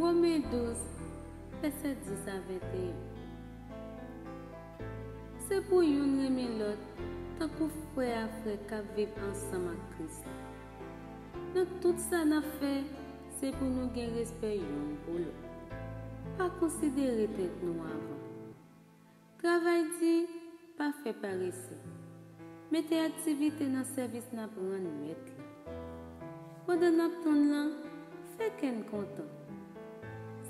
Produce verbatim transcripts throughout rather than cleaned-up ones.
Women douz, vèsè dis a venteyen. Se pou youn renmen lòt, tankou frè a frè k ap viv ansanm ak Kris la. Nan tout sa n ap fè, se pou nou gen respè youn pou lòt. Pa konsidere tèt nou avan. Travay di, pa fè parese. Mete aktivite nan sèvis n ap rann Mèt la. Pandan n ap tann lan, fè kè n kontan.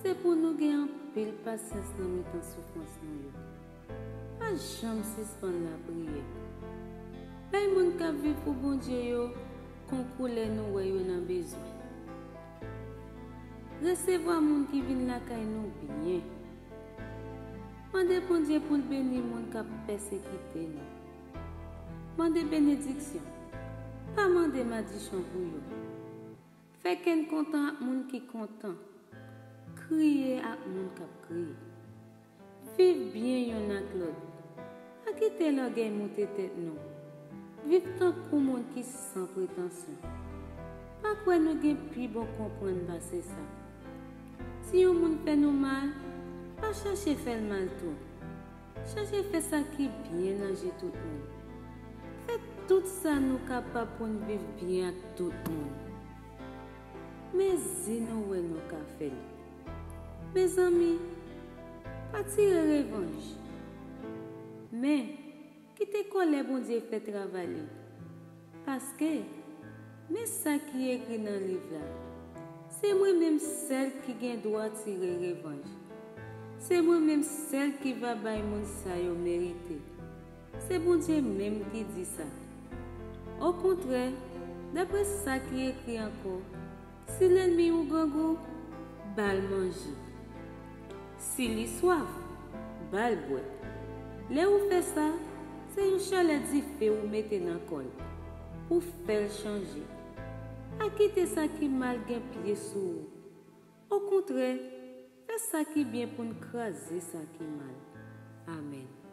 Se pou nou gen anpil pasyans nan mitan soufrans nou yo. Pa janm sispann lapriyè. Bay moun k ap viv pou Bondye yo konkou lè nou wè yo nan bezwen. Resevwa moun ki vin lakay nou byen. Mande Bondye pou l beni moun k ap pèsekite nou. Mande benediksyon. Pa mande madichon pou yo. Fè kè n kontan ak moun ki kontan. Kriye ak moun k ap kriye. Viv byen youn ak lòt. Pa kite lògèy moute tèt nou. Viv tankou moun ki san pretansyon. Pa kwè nou gen pi bon konprann pase sa. Si yon moun fè nou mal, pa chache fè l mal tou. Chache fè sa ki byen nan je tout moun. Fè tout sa nou kapab pou n viv byen ak tout moun. Mezi nou wè nou ka fè l. Mezanmi, pa tire revanj. Men, kite kòlè Bondye fè travay li. Paske, men sa ki ekri nan liv la, se mwen menm sèl ki gen dwa tire revanj. Se mwen menm sèl ki va bay moun sa yo merite. Se Bondye menm ki di sa. Okontrè, daprè sa ki ekri ankò, si lènmi w grangou, ba l manje. Si li swaf, ba l bwè. Lè ou fè sa, se yon chalè dife ou mete nan kò l pou fè l chanje. Pa kite sa ki mal gen pye sou ou. Okontrè, fè sa ki byen pou n kraze sa ki mal. Amèn.